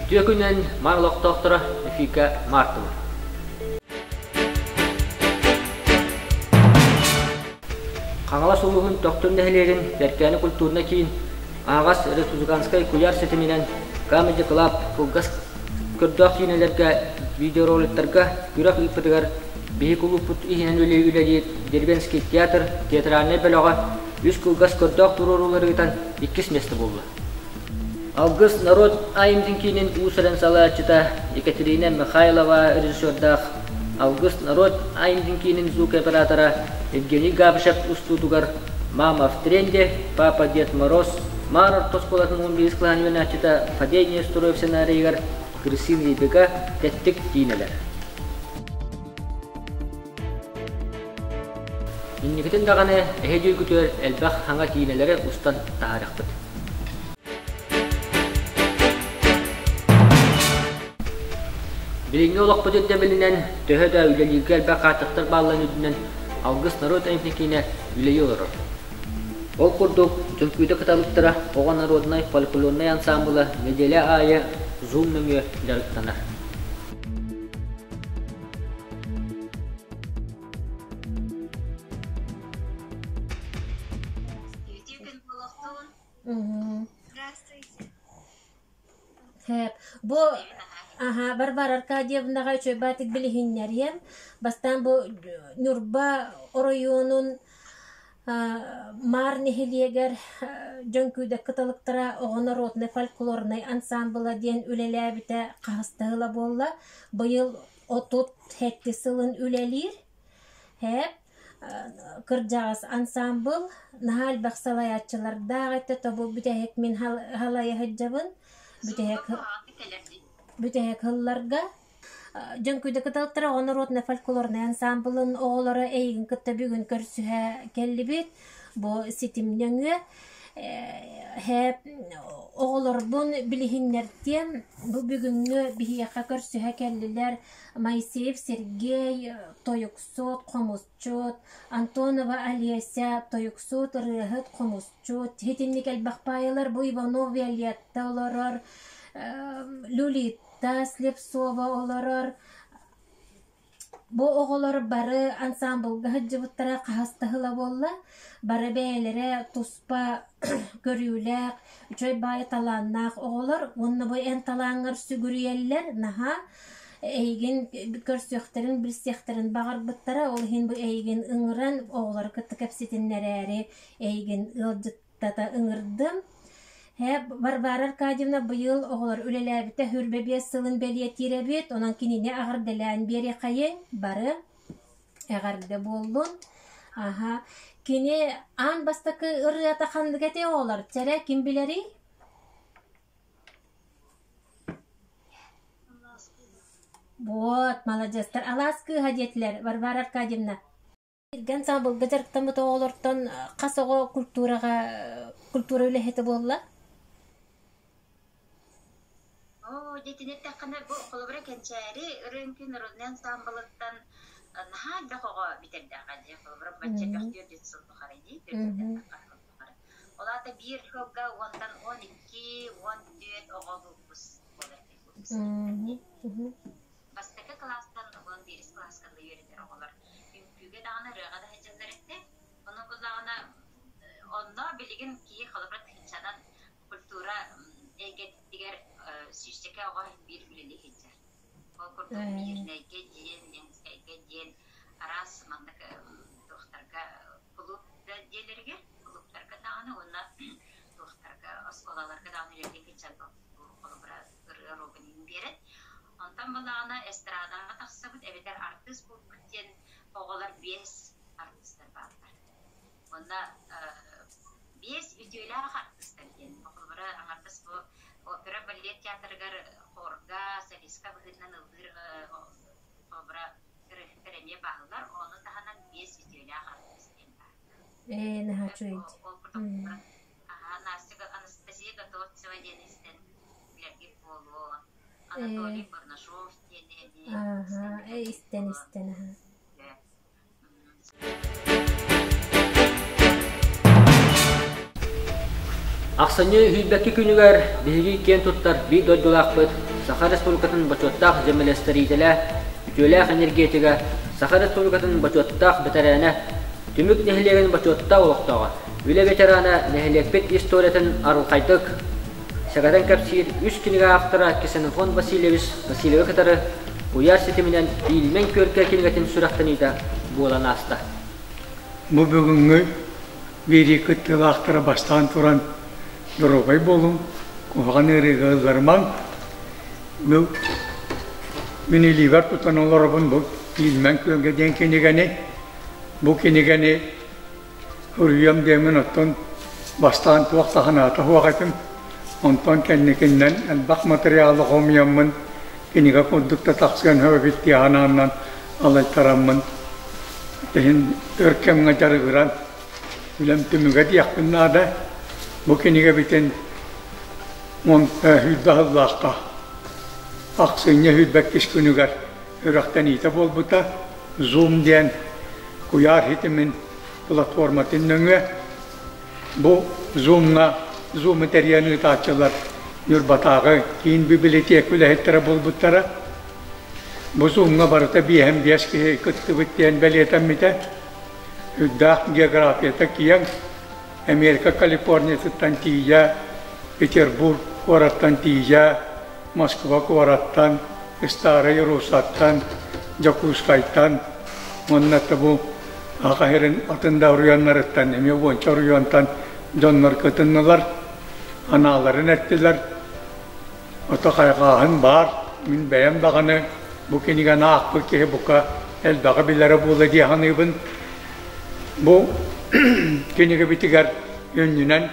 Үтүө күнүнэн Маар олохтоохторо эфиргэ Маар тылы. Хаҥалас улууһун Төхтүр нэһилиэгин Бэркээни культурнай киин аһаҕас республиканскай куйаар ситиминэн Comedy Club кылгас көрдөөх киинэлэргэ, видеороликтарга күрэх ыыппытыгар биһи кулууппут иһинэн үлэлиир Дербенский театр театральнай бөлөҕө үс кылгас көрдөөх туруоруулары ыытан иккис миэстэ буолла. Алгыс норуот айымньытын киинин уус-уран салайааччыта Екатерина Михайлова режиссердаах Алгыс норуот айымньытын киинин звукооператора Евгений Габышев устуутугар «Мама в тренде», «Папа Дед Мороз», Маар орто оскуолатын 11 кылааһын үөрэнээччитэ Фадей Нестеров сценарийыгар «Крысиный бега» тэттик киинэлэр. Инникитин даҕаны эһэ дьүргүтүгэр элбэх хаҥа киинэлэри устан таһаарыахпыт. Билиҥҥи олохпут ирдэбилинэн, төһө да үлэлииргэ элбэх хааччахтар баалларын үрдүнэн, Алгыс норуот айымньы киинэ үлэлии олорор. Ол курдук, Дьөҥкүүдэ кыталыктара оҕо народнай фольклорнай ансаамбыла нэдиэлэ аайы Zoom нөҥүө дьарыктанар. Хэп. Бу аха Варвара Аркадьевнаҕа үчүгэйбаатык билиһиннэриэм. Бастаан бу Ньурба оройуонун Маар нэһилиэгэр Дьөҥкүүдэ кыталыктара оҕо народнай фольклорнай ансаамбыла диэн үлэлээбитэ хаһыс да сыла буолла. Быйыл 37 сылын үлэлиир. Һээп кырдьаҕас ансаамбыл наһаа элбэх салайааччылардаах этэ тобу бүтэһик мин халайа сылдьабын бүтэһик бүтэһик сылларга Дьөҥкүүдэ кыталыктара оҕо норуотунай фольклорнай ансаамбылын оҕолоро эйигин кытта бүгүн көрсүһэ кэллибит бу ситим нөҥүө һээп оҕолорбун билиһиннэртиэм бу бүгүҥҥү биһиэхэ көрсүһэ кэллилэр Моисеев Сергей, тойуксут, хомусчут, Антонова Олеся, тойуксут, ырыаһыт, хомусчут, итинник элбэх паайалар бу Иванов Виолетта олорор, Люлитта Слепцова олорор. Бу оҕолор бары ансаамбылга сылдьыбыттара хаһыс да сыла буолла. Бары бэйэлэрэ туспа көрүүлээх, үчүгэй баайы талааннаах оҕолор уонна бу эн талааҥҥар сүгүрүйэллэр наһаа эйигин көрсүөхтэрин, билсиэхтэрин баҕарбыттара. Ол иһин бу эйигин ыҥыран оҕолору кытта кэпсэтиннэрээри эйигин ыалдьыттата ыҥырдым. Һэ, Варвара Аркадьевна быйыл оҕолор үлэлээбитэ 25 сылын бэлиэтиир эбит, онон кинини эҕэрдэлээн биэриэхэйиҥ бары. Эҕэрдэ буоллун. Аһа, кини аан бастакы ырыата ханнык этэй оҕолор? Чэрэ, ким билэрий? Вот, маладьыастар. Алаас кыыһа диэтилэр, Варвара Аркадьевна. Иргэн саабылга дьарыктаммыт оҕолортон хас оҕо культураҕа культура үлэһитэ буолла? Оо, дьэ итини эттэххинэ, бу холобура Кэнчээри ырыа-үҥкүү народнай ансаамбылыттан наһаа элбэх оҕо бүтэрдэҕэ дии. Холобура, бачча элбэх 4 сыл тухары дии, 4 сыл тухары. Ол аата биир сылга уонтан 12, 14 оҕо выпуск буолар дии. Бастакы кылаастан 11 кылааска да үөрэнэр оҕолор үҥкүүгэ даҕаны, ырыаҕа да сылдьаллар этэ. Ону буллаҕына, онно билигин киһи холобура тыһыынчанан культура эйгэтигэр сүүсчэкэ оҕо биир үлэлии сылдьар. Ол курдук Мирнэйгэ диэн, Ленскэйгэ диэн араас маннык туохтарга кулууп да дьиэлэригэр, кулууптарга даҕаны уонна туохтарга оскуолаларга даҕаны үлэлии сылдьар холобура ырыа уруогун биэрэн. Онтон буллаҕына эстрадаҕа тахсыбыт эбэтэр артыыс буолбут диэн оҕолор биэс артыыстар бааллар. Уонна биэс үтүөлээх артыыстар диэн холобура аҥардас бу опера балет театрыгар хорга, солистка быһыытынан ыллыыр холобура ырыаһыттар эмиэ бааллар. Ону таһынан биэс үтүөлээх артыыс диэн баар. Ээ, наһаа үчүгэй. Ол курдук Настя Анастасия Готовцева диэн истэн билэргит буолуо. Анатолий Бурнашов диэни эмиэ Ааһа, истэн истэн билэргит буолуо. истэн аһа. Ахсынньы сүүрбэкки күнүгэр биһиги киэн туттар биир дойдулаахпыт. Саха Республикатын бочуоттаах землестроителэ, үтүөлээх энергетигэ, Саха Республикатын бочуоттаах бэтэрээнэ, Түмүк нэһилиэгин бочуоттаах олохтооҕо, үлэ ветерана нэһилиэкпит историятын арылхайдык сэгэтэн кэпсиир үс кинигэ автора Ксенофонт Васильевич Васильевы кытары куйаар ситиминэн Иилмэн Күөлгэ кинигэтин сүрэхтэниитэ буолан ааста. Бу бүгүҥҥү биэрии кыттыылаахтара бастаан туран доруобай буолуҥ, куһаҕан ыарыыга ылларымаҥ. Бу мин илиибэр тутан олоробун бу Иилмэн Күөлгэ диэн кинигэни. Бу кинигэни суруйуом диэммин оттон бастаан туох да санаата суох этим. Онтон кэнникиннэн элбэх матырыйаалы хомуйаммын кинигэ курдук да тахсыан сөп эбит дии санааннан алайтараммын иһин өр кэмҥэ дьарыгыран үлэм түмүгэ диэхпин наада. Бу кинигэбитин 120 сыллаахха ахсынньы 22 күнүгэр үрэхтэниитэ буолбута. Zoom диэн куйаар ситимин платформатын нөҥүө бу Zoom-ҥа Zoom-у тэрийэн ыытааччылар Ньурбатааҕы киин бибилэтиэкэ үлэһиттэрэ буолбуттара. Бу Zoom-ҥа барыта биэһэн биэс киһи кыттыбыт диэн бэлиэтэммитэ. Үрдээх географията киэҥ. Америка Калифорниятыттан тиийэ, Петербург куораттан тиийэ, Москва куораттан, Старай Руссаттан, Дьокуускайтан уонна бу Саха сирин атын да оройуоннарыттан, эмиэ уонча оройуонтан дьоннор кытыннылар, анааларын эттилэр. Ото хайҕааһын баар. Мин бэйэм даҕаны бу кинигэни аахпыт киһи бука элбэҕи билэрэ буолуо дии саныыбын. Бу кинигэбитигэр үөннүнэн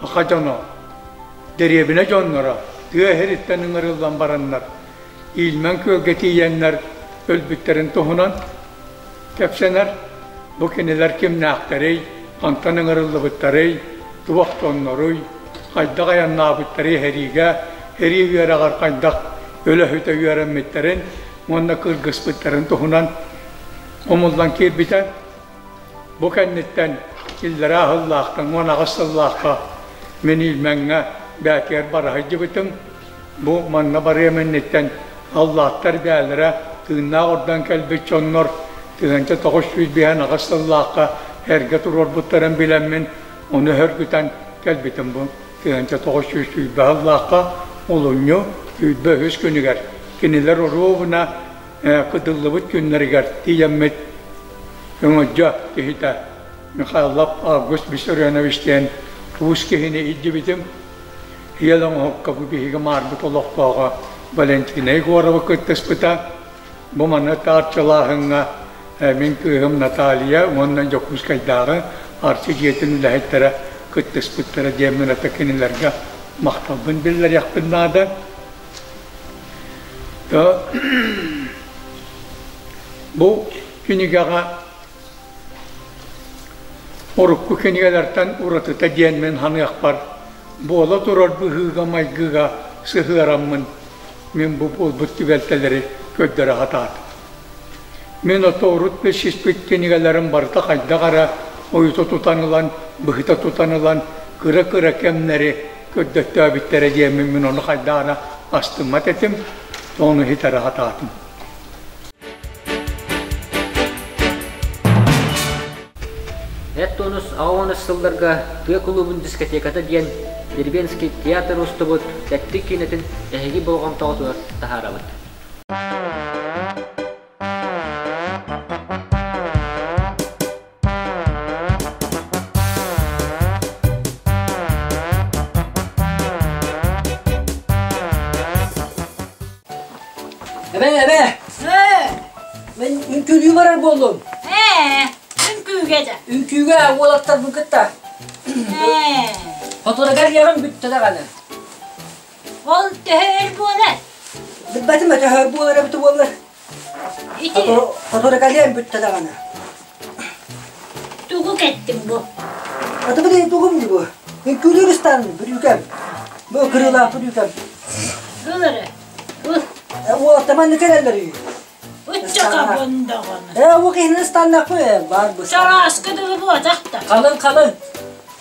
саха дьоно, дэриэбинэ дьонноро тыа сириттэн ыҥырыллан бараннар, Ильмень күөлгэ тиийэннэр өлбүттэрин туһунан кэпсэнэр. Бу кинилэр кимнээхтэрий, хантан ыҥырыллыбыттарый, туох дьонноруй, хайдах айаннаабыттарый сэриигэ, сэрии үөрэҕэр хайдах өлө-сүтэ үөрэммиттэрин уонна кыргыспыттарын туһунан умуллан киирбитэ. Бу кэнниттэн иллэрээ сыллаахтан 18 сыллаахха мин Ильмеҥҥэ бээтигэр бара сылдьыбытым. Бу манна барыам инниттэн аллааттар бээлэрэ тыыннаах ордон кэлбит дьоннор 1958 сыллаахха эргэ туруорбуттарын билэммин, ону өһөргүтэн кэлбитим бу 1920 сыллаахха олунньу 23 күнүгэр кинилэр оруобуна кытыллыбыт күннэригэр тиийэммит Өҥөлдьө киһитэ Михайлов Август Виссарионович диэн уус киһини илдьибитим. Ыал оҥоһукка бу биһиги маарбыт олохтооҕо Валентина Егорова кыттыспыта. Бу маны таарчалааһыҥҥа мин кыыһым Наталья уонна Дьокуускайдааҕы Арчы дьиэтин үлэһиттэрэ кыттыспыттара диэммин ата кинилэргэ махталбын биллэриэхпин наада. Бу кинигэҕэ урукку кинигэлэртэн уратыта диэн мин саныахпар, буола турар быһыыга-майгыга сыһыараммын мин бу буолбут түбэлтэлэри көрдөрө сатаатым. Мин ото урут билсиспит кинигэлэрим барыта хайдах эрэ ойута тутан ылан, быһыта тутан ылан кыра-кыра кэмнэри көрдөттөөбүттэрэ диэммин мин ону хайдах эрэ астыммат этим, ону иһитэрэ сатаатым. Эт тонус аҕа сылларга тыа кулуубун дискотеката диэн Дербенский театр устубут тэттик киинэтин эһиги болҕомтоҕутугар таһаарабыт. Эбэ, эбэ! Мен үҥкүүлүү барар буоллум. Ээ, үҥкүүгэ да. Үҥкүүгэ уолаттарбын кытта. Ээ. Хотурагар иэҕим бүттэ даҕаны. Ол төһө өр буолар? Билбэтим төһө өр буолар эбит буоллар. Ити Хотуракалиан бүттэ даҕаны. Тугу кэттим бу? Аты били тугум ди бу? Үҥкүүлүүр ыстаан бүрүүкэм. Бу кырыылаах бүрүүкэм. Булары. Бу. Уолаттар манна кэлэллэр үһү. Ыччакабын даҕаны. Ээ, бу киһини ыстаннахпы баар бу. Чарааска дылы буотах да. Халыҥ халыҥ.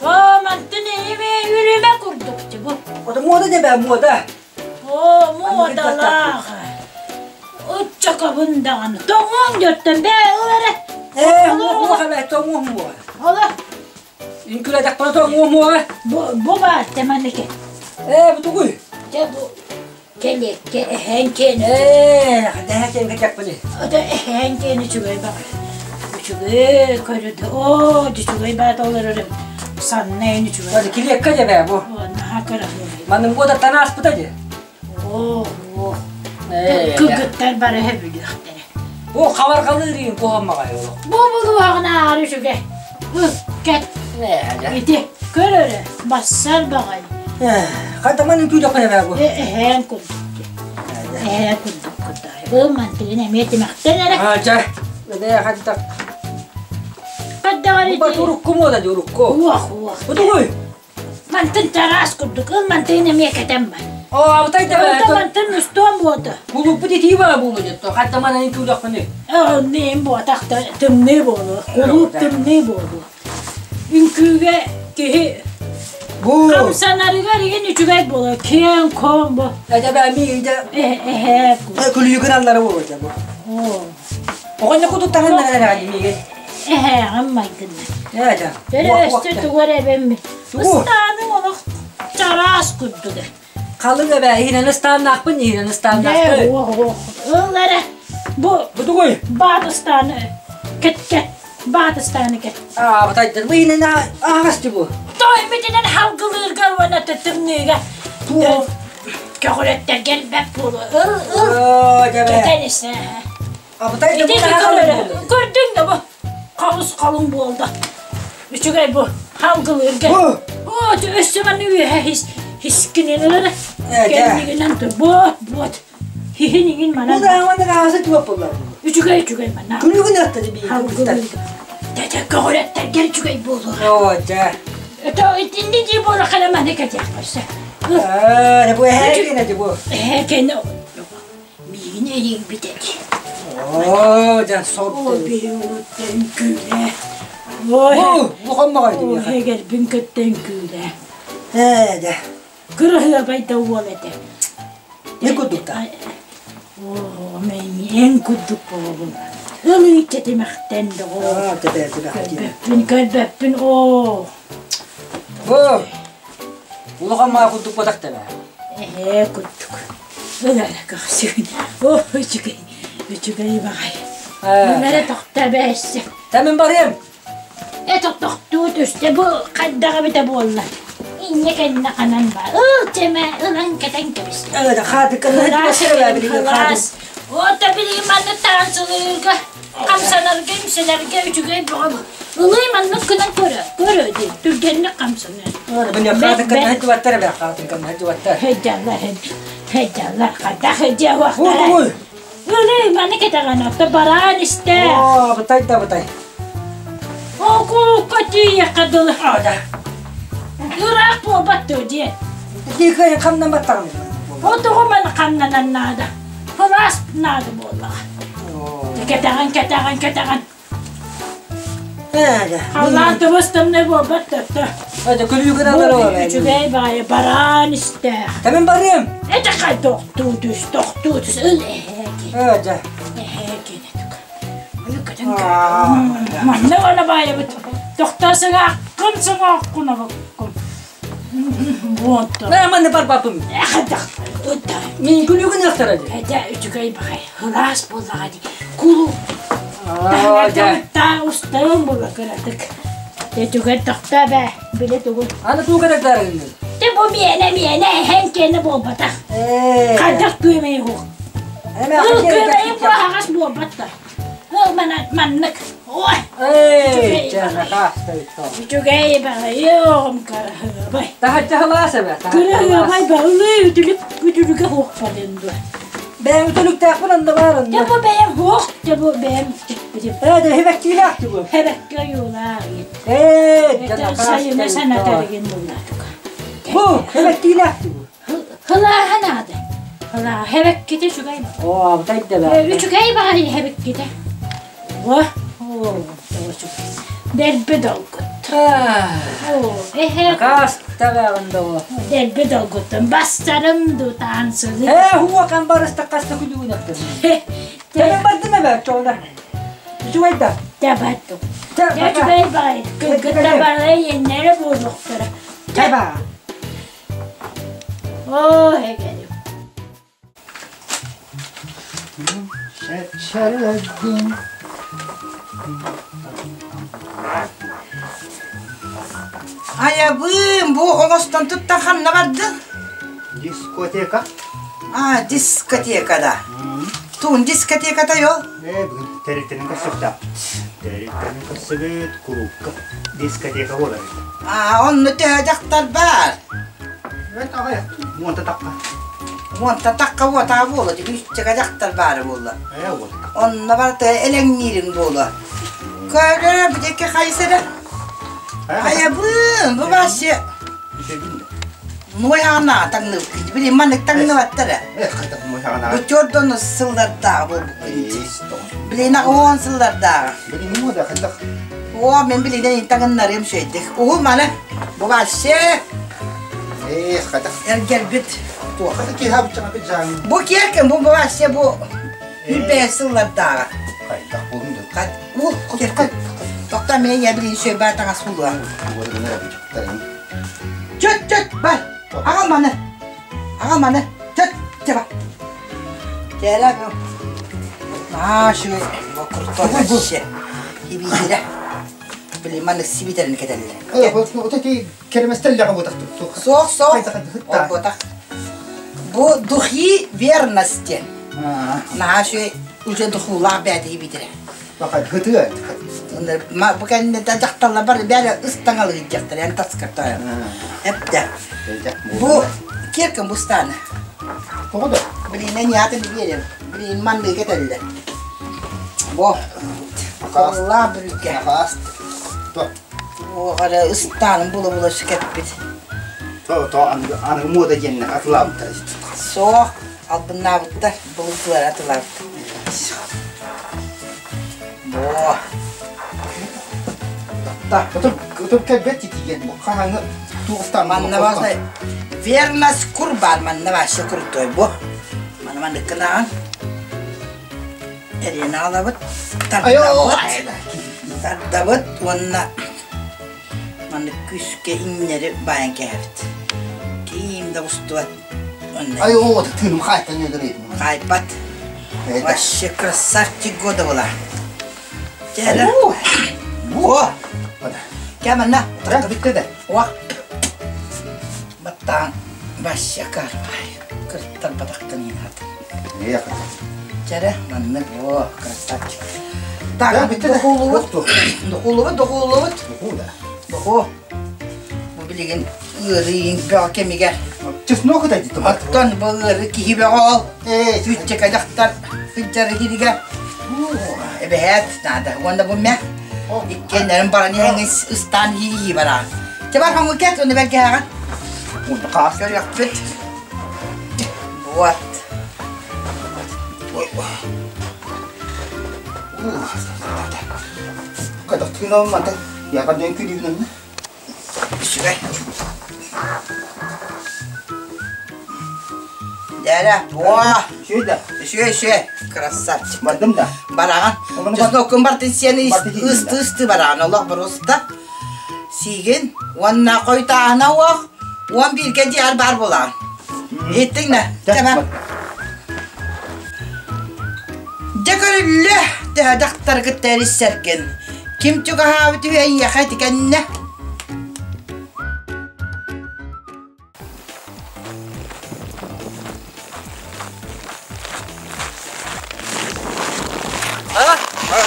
Оо, мантын эми үрүмэ курдук бу. Ото муода дебэ муода. Оо, муода. Муодалаах. Ыччакабын даҕаны. Тоҥуоҥ дьоттон бээ ыл эрэ. Ээ, муох эбэ, тоҥуох муоҕа. Ола. Үҥкүүлэтэхпинэ тоҥуох муоҕа. Бу бу баар тэманыке. Ээ, бу тугуй? Дьэ бу кэлиэккэ эһээн киэнэ. Ээ, дэһэ киэн кэтэхпини. Ото эһээн киэн үчүгэй баҕар. Үчүгэй көрүдэ. Оо, үчүгэй баат олорор. Санна эн үчүгэй. Ото килиэккэ дьэ бээ бу. Наһаа кыраһыабай. Манным буодаттан ааспыта дии. Оо, оо. Кыргыттар бары сөбүлүөхтэрэ. Бу хабарҕалыыр иин куһаммаҕай олох. Бу булуоҕун аары үчүгэй. Кэт. Ити көр эрэ, бассар баҕай. Хантаман үҥкүүлэххин эбээ бу. Эһээн курдук. Эһээн курдук курдай. Бу мантыгын эмиэ тимэхтэн эрэ. А, чэ. Эдээ хантак. Хаддаҕар ити. Бу урукку муода ди урукку. Уох, уох. Бу тугуй? Мантын тараас курдук, ыл мантыгын эмиэ кэтэн бар. Оо, абытай да Онто мантын устуом буота. Кулуппут итии баа буолу дьотто. Хаттаман ани күүлэхпини. Оннуйм буотах тымныы буолуо. Кулууп тымныы буолуо. Үҥкүүгэ киһи Бу. хамсанарыгар игин үчүгэй буолар. Киэҥ ком бу. Эдэ ми иде. Эһэ. Күлүүгүн аллары буолу дьэ бу. Оҕонньо кутуттаһын нэрэ миигин. Эһээҕим майгынна. Ээ дьэ. Төрө өстө тугу эрэ эбэммит. Ыстааныҥ олох чараас курдуга. Халыҥ эбээ, иһинэн ыстааннаахпын, иһинэн ыстааннаахпын. Ыл эрэ, бу Бу тугуй? баат ыстааны кэт-кэт, баат ыстааны кэт. Аа, бутайдар, бу иһинэн ааҕас бу. Той митинэн халгылыырга уонна тымныыга көҕүрэттэргэ элбэх буолуо. Ыл, ыл. Кэтэн исэ. Абытай Ити көрдүҥ да бу Халыс халыҥ буолда. Үчүгэй бу халгылыырга. Оо, өссө манна үөһэ хис хискинэн ылара. Кэннигинэн тур. Буот, буот. Хиһин иҥин манан. Бу даҕаны аҕасы туох буолла? Үчүгэй үчүгэй манна. Күлүгүн аттады бии. Халгылыырга. Дэ көҕүрэттэргэр үчүгэй буолуо. Оо, дьэ. Это итинни дии буола хала маны кэтиэх көрсө. Ээ, бу эһээ кэнэ бу. Эһээ кэнэ Миигин эрийбит этэ. Оо, дьэ, сордон. Оо, биһиги үҥкүүлэ. Оо, бу хоммоҕой дии. Эгэлбин кытта үҥкүүлэ. Ээ, дьэ. Кыраһыабай да уол этэ. Не курдук да? Оо, эн курдук буолабын. Ылыы тэтимэхтэн доҕор. Аа, тэтимэхтэн. Көрбөппүн, көрбөппүн, оо. Бу, улахан маа курдук батах тэбэ. Эһээ курдук. Ылара көхсүн. О, үчүгэй, үчүгэй баҕай. Ылара тохто бэссе. Тэмин барыам. Э тохтуу түстэ бу хайдаҕа эбитэ буолла. Инньэ кэннэ ханан ба. Ыл чэмэ ылан кэтэн кэбистэ. Ылара хаатыкка Кылаас. Ота билигин манна таансылыырга, хамсанарга, имсэнэргэ үчүгэй бөҕө. Ылый маннык гынан көрө, көрө дии, түргэнник хамсанар. Хеддаллар, хайдах хеддиэ уохтара. Ылый маны кэтэҕэн отто бараан истэ. Оо, бытай да бытай. Окуукка тиийиэххэ дылы. Ыраах буолбат дуо диэн. Тиикэ хамнамматтаҕым. Отоҕо маны хамнанан наада. Кылаас наада буоллаҕа. Кэтэҕин, кэтэҕин, кэтэҕин. Халлаан тыбыс-тымныы буолбат да Это күлүүгүн алар олор. Үчүгэй баайы бараан истээх. Тамин барыам. Это хай тохтуу түс, тохтуу түс. Ыл эһээки. Ээ, дьэ. Эһээки Манна вана баайыбыт. Тохтоо сыҥааххын сыҥааххын абаккын. Вот. Нэ манна барбаппын. Эхадах. Ытта. Мин күлүүгүн ыахтара дии. Эдэ үчүгэй баҕай. Ыраас буоллаҕа дии. Кулу. Таһыгар устаым була кыратык. Түгэр тохтоо бээ. Биле тугу. Аны туга да дарыгын. Те бу миэнэ миэнэ эһэн киэнэ буолбатах. Хайдах күөмэй уһук. Ыл күөмэйим бу аһаҕас буолбат да. Ыл маннык. Ой. Үчүгэй баҕайы оҕом кыраһыабай. Таһаччаһылаас эбэ. Кыраһыабай баҕылыы үтүлүк үтүлүгэ суох барыан дуо. Бэйэм үтүлүктээхпин онно баар онно. Дьэ бу бэйэм суох, дьэ бу бэйэм тикпитим. Ээ, дэ хэбэккиилээх бу. Хэбэкки ойуулаах. Ээ, Сайына санатарыгын буллаатык. Бу хэбэккиилээх бу. Хылааһа наада. Хылаа хэбэкките үчүгэй. Оо, абытай да баа. Үчүгэй баҕайы хэбэкките. О, оо, үчүгэй. Дэрби долгутта. Эһэ Каастабаҕын да о. Дэлби долгуттан бастарым ду таансылы. Ээ, хуакан барыста хаста күлүгүнэктэн. Тэн бардым эбэ чола. Үчүгэй да. Табаттым. Үчүгэй баҕайы. Кыргыта бары иэннэрэ буолуохтара. Таба. Оо, эгэлим. Шарладин. Айабыым, бу оҥостон туттан ханна бардыҥ? Дискотека. А, дискотекада. Туун дискотеката йол? Ээ, бүгүн тэрилтэнин көрсүөхтээх. Тэрилтэнин көрсүбүт кулуупка дискотека буолар. А, онно төһө дьахтар баар? Бэрт аҕыйах. Уонта тахха. Уонта тахха уотаа буола, үсчэгэ дьахтар баара буолла. Ээ, уонта тахха. Онно барыта элэҥниириҥ буолуо. Көрө, бүтекке хайсара. Айабыын, бу вообще Муйаҕына таҥныбыккын. Билин маннык таҥныбаттара. Бу чордону сыллардааҕы буолбуккун. Билин 10 сыллардааҕы. О, мен билинен таҥыннарыам сөйдик. Уһу маны бу вообще эргэрбит туох. Бу киэркин бу вообще бу 105 сыллардааҕы. Уул киэркин. Тоқта мен я билин сөйбаа таҥас булуа. Чөт, чөт, бар. Аҕал маны. Аҕал маны. Чөт, чэ бар. Кэлэ бу. Аа, үчүгэй. Бу крутой вообще. Ибиирэ. Блин, маны сибитерин кэтэллэр. Суох, суох. Ол Бу духи верности. Наһаа үчүгэй уже духуулаах бэйэтэ ибиирэ. Бу кэннэ дьахталлар бары бэйэ ыстаҥалыыр дьахтар эн таскар Эптэ. Бу киркин бустааны. Тоҕо да? Блин, мен ятын биэрем. Блин, маннык этэллэр. Бу Алла бүрүккэ. Оҕара ыстаанын була-була сүкэппит. То то аны мода диэннэ атылаабыттар. Суох, албыннаабыттар, былыргылар атылаабыттар. Бо. Отут кэлбэт тиийэн хаһааҥы туохтан Манна баҕас верность курбан манна вообще крутой бу. Маны маннык гынаҕын. Эриэн аҕалабыт, тардабыт, тардабыт уонна маннык күүскэ иҥнэри баайан кээһэбит. Киим да устубат. Ай оо, тыыным хаайтан өлөрөйдүм. Хаайбат. Вообще красавчик года была. Дьэ, О! Кэ манна. Бүтте да. О! Баттаан вообще карбай. Кырттар батахтан иинат. Чэрэ, маннык, о, красавчик. Так, дохуулубут, дохуулубут, дохуулубут. Дохуу. Бу билигин ыарыйын бөҕө кэмигэр. Чеснок это дитом. Оттон бу ыары киһи бөҕө ол. Сүүччэкэ дьахтар сылдьар киһигэ. Эбэһээт наада. Уонна бу мэ иккиэннэрин баран иһэҥ ыстаан иһии бараан. Чэ бар хоҥу кэт, уонна бэргэһэҕин. Көрүөхпүт. Вот. Хайдах тыыналым мантан яҕа дьон күлүүнэн Үчүгэй. Дээрэ, о, Үчүгэй да. Үчүгэй, үчүгэй. Красавчик. Бардым да. Бараҕан. Чесноккун бартын сиэн ысты-ысты бараҕан. Олох просто. Сиигин уонна хойутааһына уох 11-гэ диэр бар буолаҕын. Иһиттиҥ да? Чэ бар. Дьэ көрүллүө, төһө дьахтаргыт эрissэргин. Ким чугаһаабыт үһү эйиэхэ ити кэннэ?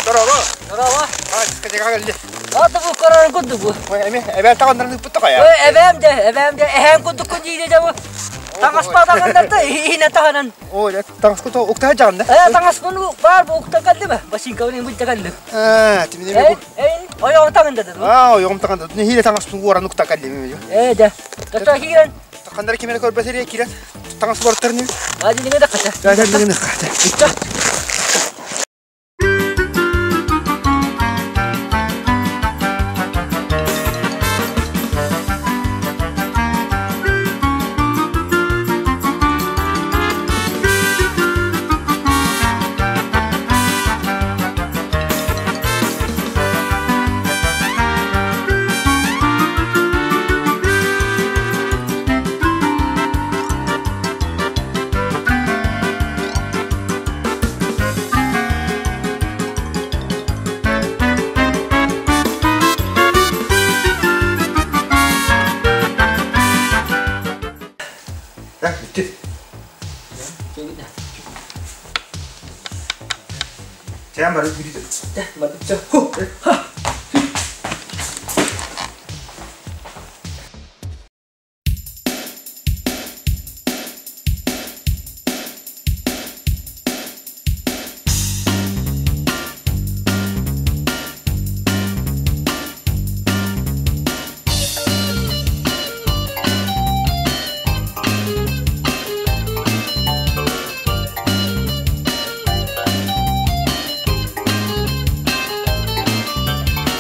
Здорово. Здорово. Дискотекаҕа кэлли. Ата бу карарын курдук бу. Ой, эми эбээн таҕаннарын ыыппыт хайа. Ой, эбээм дэ, эбээм дэ, эһээм курдуккун дииде дэ бу. Таҥаспа таҥыннарда иһинэ таһынан. Ой, таҥаска укта жаҕында. Э, таҥаспын баар бу укта кэлли бе. Башинкабын бу кэлли. Аа, тимини бу. Э, ойоҕун таҥында да. Аа, ойоҕум таҥында. Нэһиилэ таҥаспын уоран укта кэлли ми. Э, дэ. Тата киирэн. Ханнара кимere көрбөтөр киирэн таҥас барыттарын. Мадинеге да ката. Да, да, да, ката. Итта. Көрдүгүт. Чээн бары бүтү. Барбыт. Ху. Ха.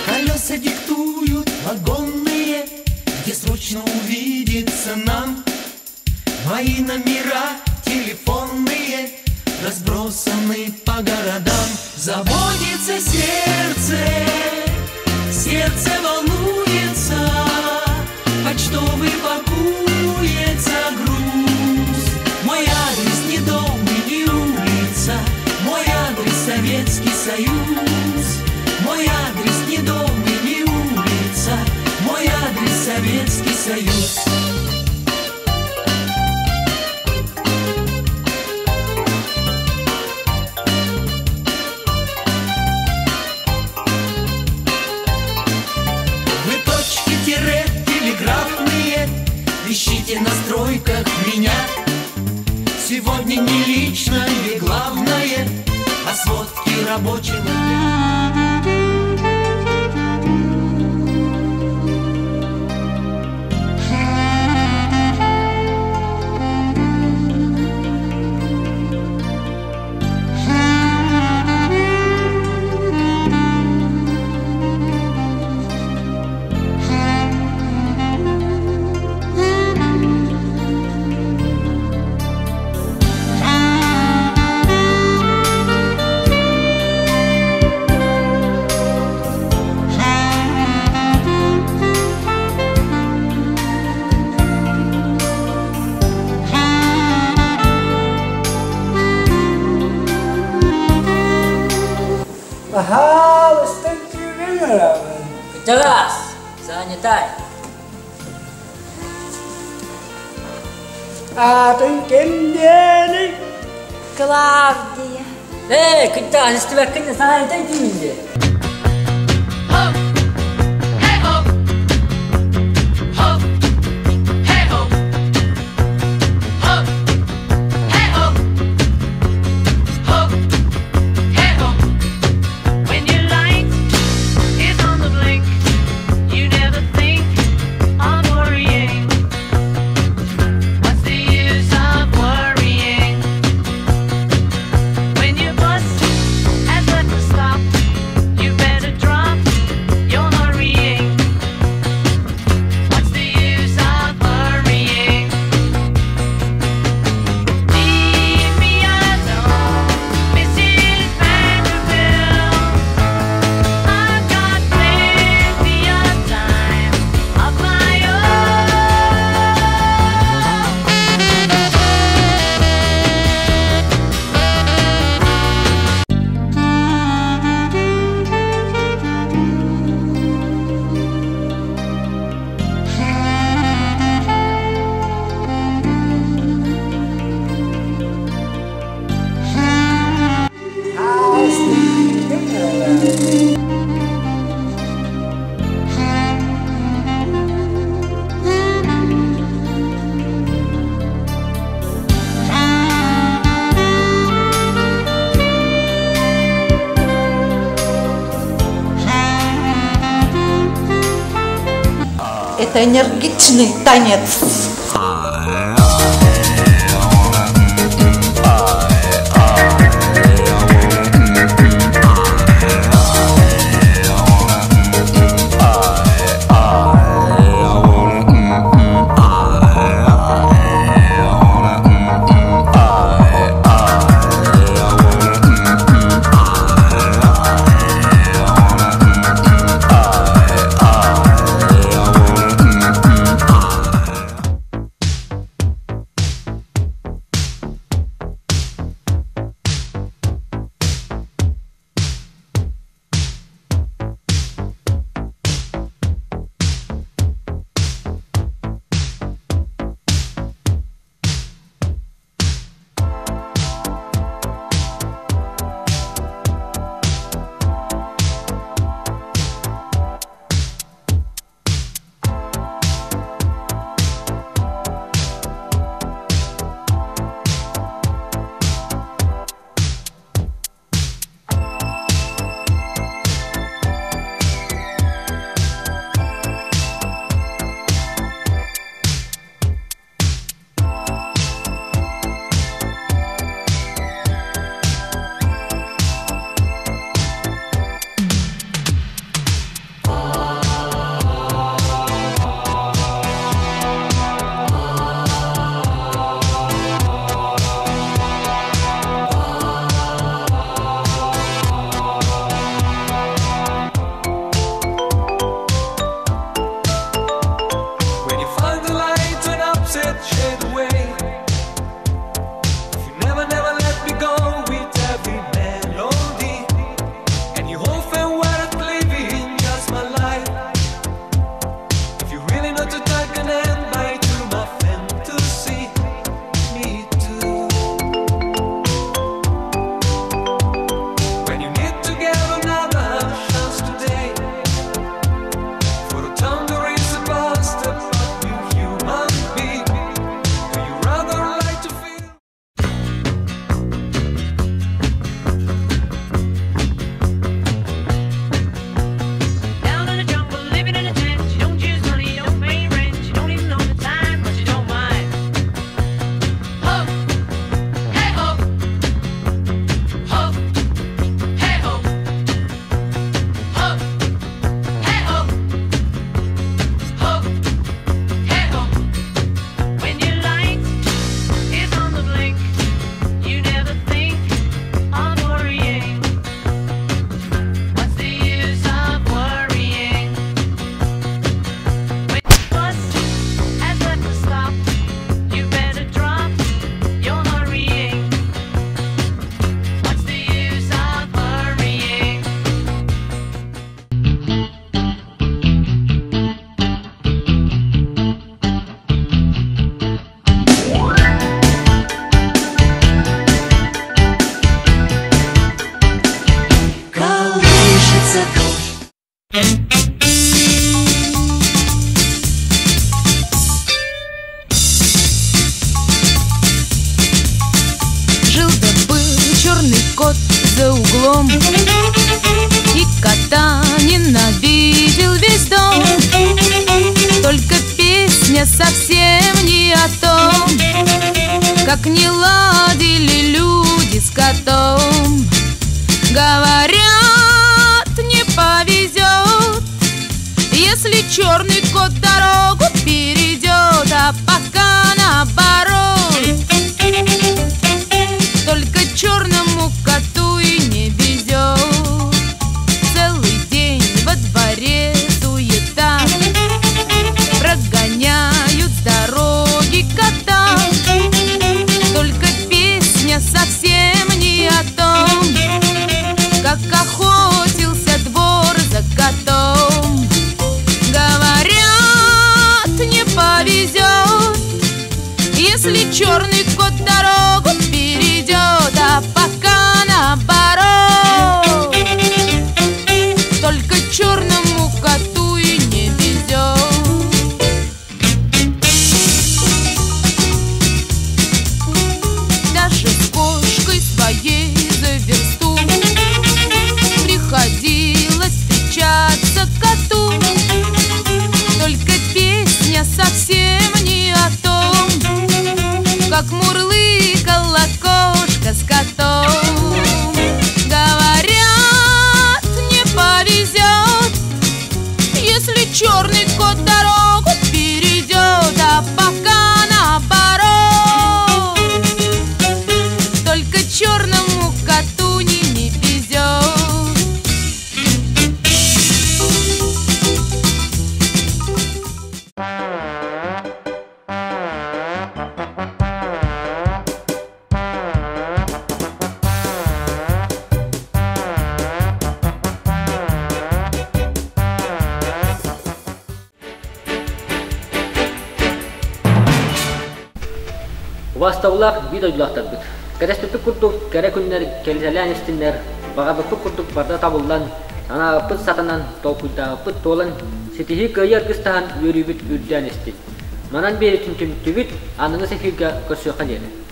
Колеса диктуют вагонные, где срочно увидеться нам. Мои номера телефонные разбросаны по городам. Заботится сердце, сердце волнуется, почтовый пакуется груз. Мой адрес не дом и не улица, мой адрес Советский Союз. Мой адрес не дом и не улица, мой адрес Советский Союз. Вы точки тире телеграфные, ищите на стройках меня. Сегодня не личное главное, а сводки рабочего дня. Пожалуйста, тебе. Кытагас. Занятай. Атын кемдени. Клавдия. Эй, кытагас, истибэккин занятай деймин. When your light is on the blink, you never think of worrying. What's the use of worrying? When your bus has left the stop, you better drop your hurrying. What's the use of hurrying? Leave me alone, Mrs. Vanderbilt. I've got plenty of time of my own. Это энергичный танец. за углом И кота ненавидел весь дом. Только песня совсем не о том, Как не ладили люди с котом. Говорят, не повезет, Если черный кот дорогу перейдет, А пока наоборот. Только черному коту и не везет. Целый день во дворе суета, Прогоняют с дороги кота. Только песня совсем не о том, Как охотился двор за котом. Говорят, не повезет, Если черный кот дорогу перейдет, А пока наоборот. Только черному коту и не везет. Даже с кошкой своей за версту Приходилось встречаться коту. Только песня совсем не о том, Как мурлыкала кошка с котом. Говорят, не повезет, Если черный кот дорогу перейдет, А пока наоборот. Только черному коту не, не везет. Убаастабыллаах биир дойдулаахтарбыт. Кэтэспиппит курдук кэрэ күннэр кэлитэлээн истиннэр, баҕарбыппыт курдук барда табыллан, санаабыппыт сатанан, толкуйдаабыппыт туолан, ситиһии кыайыы аргыстаһан үөрүүбүт үрдээн истин. Манан биэритин түмтүбүт, аныгыс эфиргэ көрсүөххэ диэри.